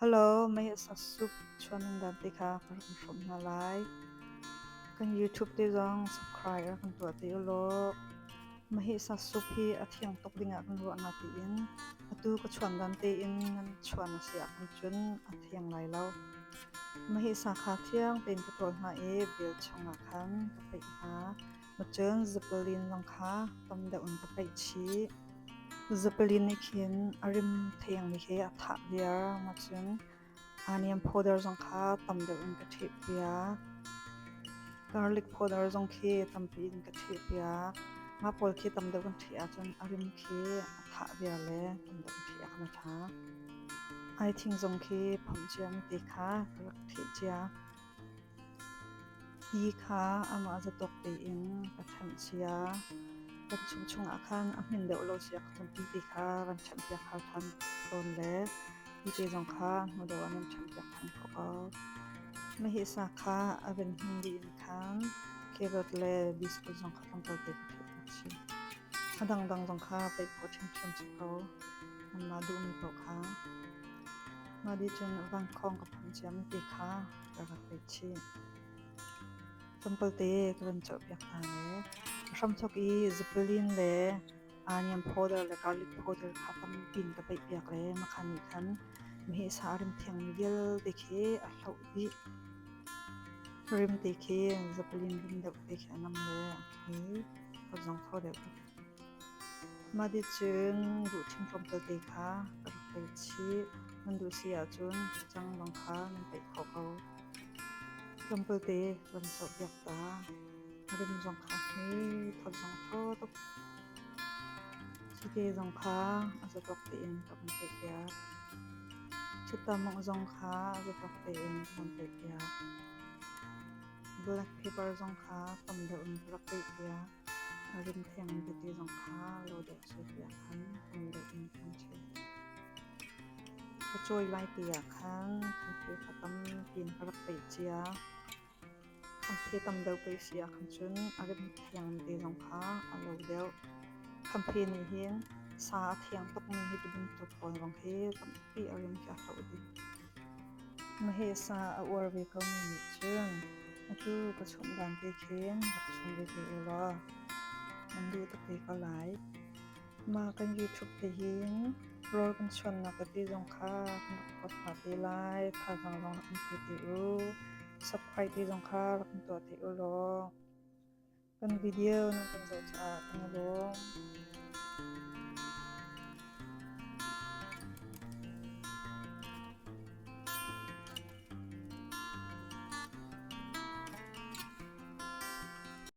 Hello, mei a sak sup chuan in dan te kha ka rak in hrawmh hna lai. Kan YouTube te zong subscribe rak kan tuah te ulaw mahhi sa sup hi a thiang tuk dingah kan ruah na tiin atu ka chuan dan tein nan chuan a si ahkhan cun a thiang lai lo. Mahhi sa kha thiang tein ka ṭawl hna i bel chungah khan ka peih hna. Cun Zeppelin zong kha tam deuh in ka peih chih. Zeppelin nih khin a rim thengmi khi a thah viar. Cun onion powder zong kha tam deuh in ka ṭhehpiak. Garlic powder zong khi tampi in ka ṭhehpiak. Mah pawl khi tam deuh kan ṭheh ahcun a rim khi a thah viar le tam deuh in ṭheh ah khan a ṭha. Aithing zong khi phomh ciami te kha ka rak ṭheh cia. Ti kha amah zatawk tein ka ṭhanh cia. Kan chung chungah khan a hmin deuh lo sia ka cun ti te kha van ṭhenhpiak hau ṭhan tawn le ti te zong kha hnu deuh ah nan ṭhenhpiak ṭhan khawh ko. Meheh sa kha a van hmin dih in khan carrot le biscuit zong kha tlawmpal te ka ṭhehpiak chih. A dangdang zong kha peih khawh ṭhiamṭhiam si ko. Nanmah duhmi paoh kha. Mah dih cun vangkhawng ka phanh ciami ti kha ka rak peih chih. Tlawmpal te ka van cawhpiak hna le a hramthawk i Zeppelin le onion powder le garlic powder kha tampi in ka peihpiak le mahka nih khan meheh sa a rim thiangmi vialte khi a hloh dih. Rim te khi Zeppelin rim deuh te khi a nam le hi ka zong thaw deuh tuk. Mah ti cun buhṭhing tlawmpal te kha ka rak peih chih. Nan duh si ahcun cang zong kha nan peih khawh ko. Tlawmpal te van cawhpiak ta. A rim zong kha hme, thawt zong a thaw tuk. Cite zong kha a zatawk tein ka van peihpiak. Chitta-mawngh zong kha a zatawk tein ka van peihpiak. Black pepper zong kha tam deuh in ka rak peihpiak. A rim thiangmi tete zong kha lo deuh seh tiah khan tam deuh in kan chim. Ka cawi lai te ah khan khampe kha tampi in ka rak peih cia. Khampe tam deuh peih si ah khan cun a rim thiangmi te zong kha a lo deuh. Khampe nih hin sa a thiang tukmi hi ti bantuk pawl zong hi tampi a rim khi a hloh dih. Meheh sa a uar ve komi nih cun atu ka chumh dan te khin rak chum ve te u law nan duh tuk te ko lai. Mah kan YouTube te hin rawl kan chuannak tete zong kha kan rak post hna te lai. Thazaang zong rak kan pe te u. Subscribe te zong kha rak kan tuah te u law. Kan video nan kan zoh caah kan i lawm.